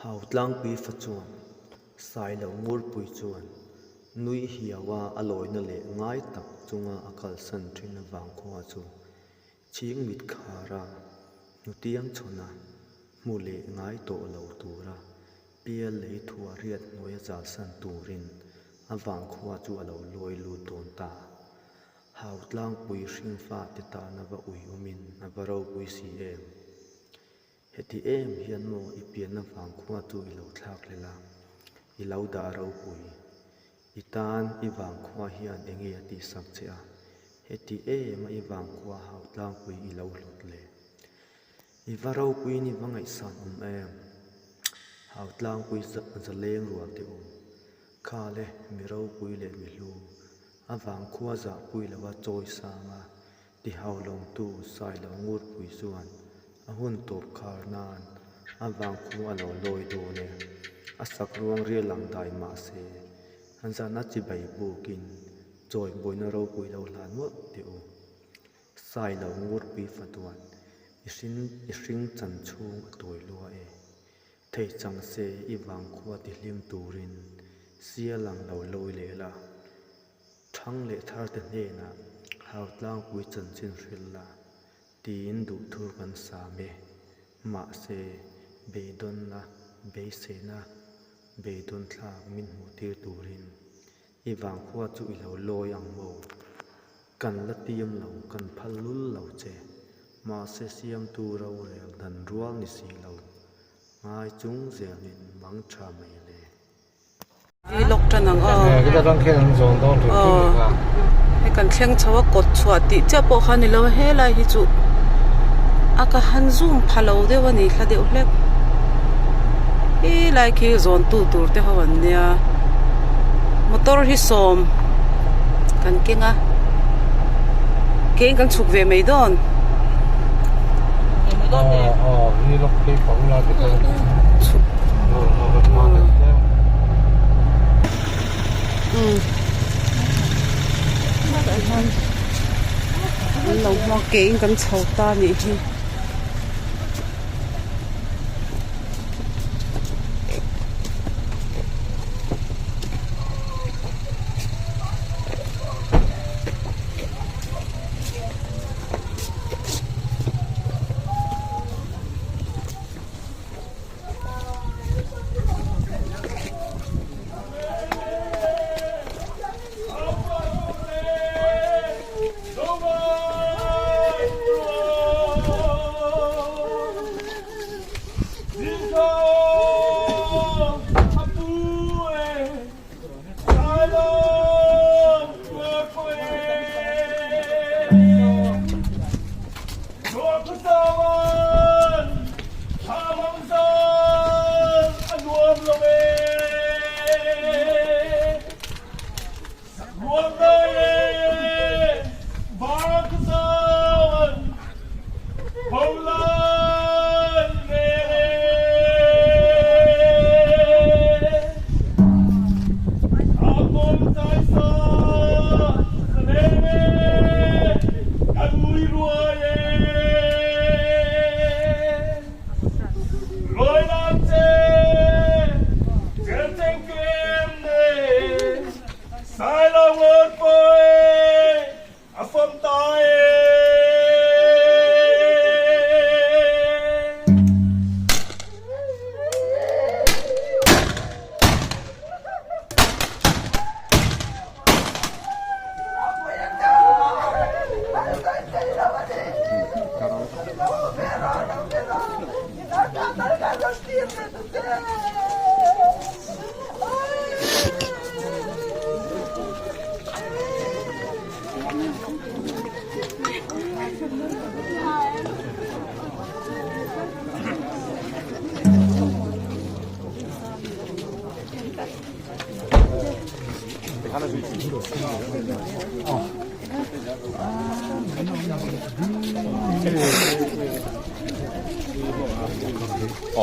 Hautlangpui fa chuan, Sailo Ngurpui chuan nui hiaua a lawina leh ngai tak chunga a kalsan thin avang khua chu Chhingmit khara hnutiang chhawna hmu leh ngai tawh lo tura pial lei thua riat hnuaia chalsan turin a vangkhua chu a lo lawi lut dawn ta. Hautlangpui hringfate tan a va ui awmin a va ropui si em? Heti em hian maw i pianna vangkhua chu i lo thlak hlel a, i lo dah ropui. I tan i vangkhua hian enge a tihsak che a, heti em a i vangkhua hautlangpui i lo hlut le? I va ropuiin i va ngaihsan awm em? Hautlangpui zaleng rual teh u. Khale mi ropui leh mi hlu, a vangkhua zahpui lova chawi sanga Ti haulawmtu Sailo Ngurpui chuan a hun tawp khar nan a vangkhung a lo lawi dawn e. A sak ruang rial ang dai mah se, zan a chibai bukin chawi buaina ropui lo hlan mawlh teh u. Sailo Ngurpui fatuan i hring i hring chan chhung a tawi lua e. Thei chang se i vangkhua ti hlim turin sial ang lo lawi leh la. Thang leh tharte hnenah Hautlangpui chanchin hrilh la tiin duhthur kan sam e. Mahse, beidawnna, beiseina, beidawn thlak min hmuhtir turin i vangkhua chu i lo lawi ang maw? Kan la tiam lo, kan phal lul lo che. Mahse, siamtu rorel dan rual ni si lo, ngai chung zelin mang tha mai le. I lawk tan ang aw. Aw hei kan thleng chho a kawt chhuah tih chiah pawh kha a ni lo a helai hi chu a ka han zoom pha lo deuh a ni thla deuh hlek helai khi zawn tu tur te ho an nia motor hi sawm kan keng a keng kan chhuk ve mai dawn. An lo hmuak keiin kan chho ta a nih hi.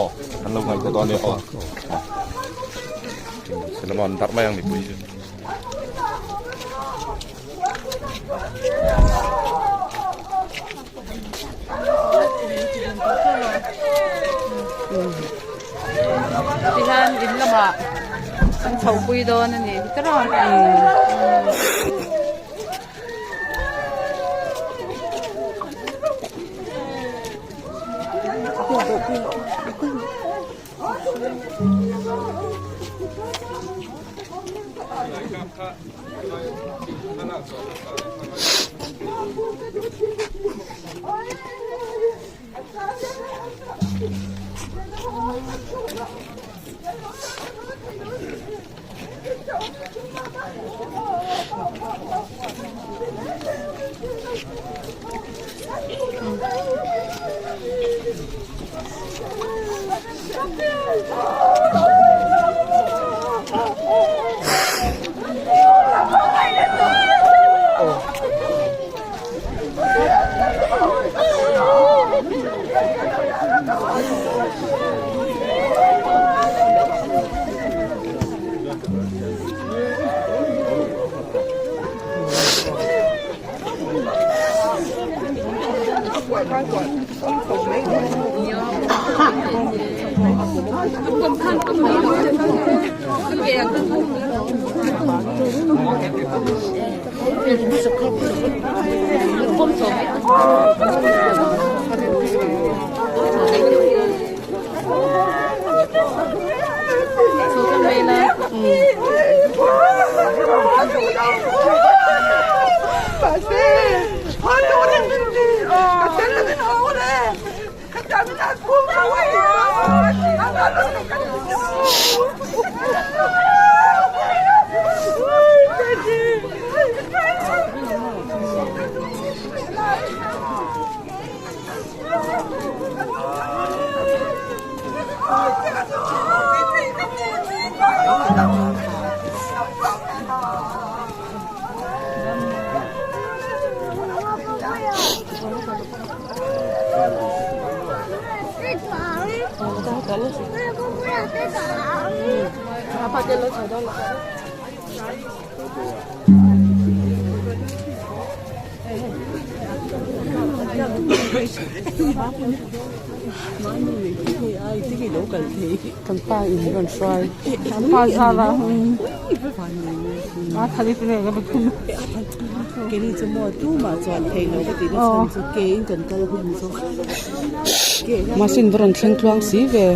Aw an lo ngaihtuah dawn nia aw cinema an darh mai ang mipui chu. in lamah an chho pui dawn a ni tiraw. Kan pa in rawn hruai kan pa zar a a thali te nen ka va thum Keni chu maw tumah chuan thei lo ka tih na chhan chu ke in kan kal hun zawk Machine va rawn thleng tluang si ve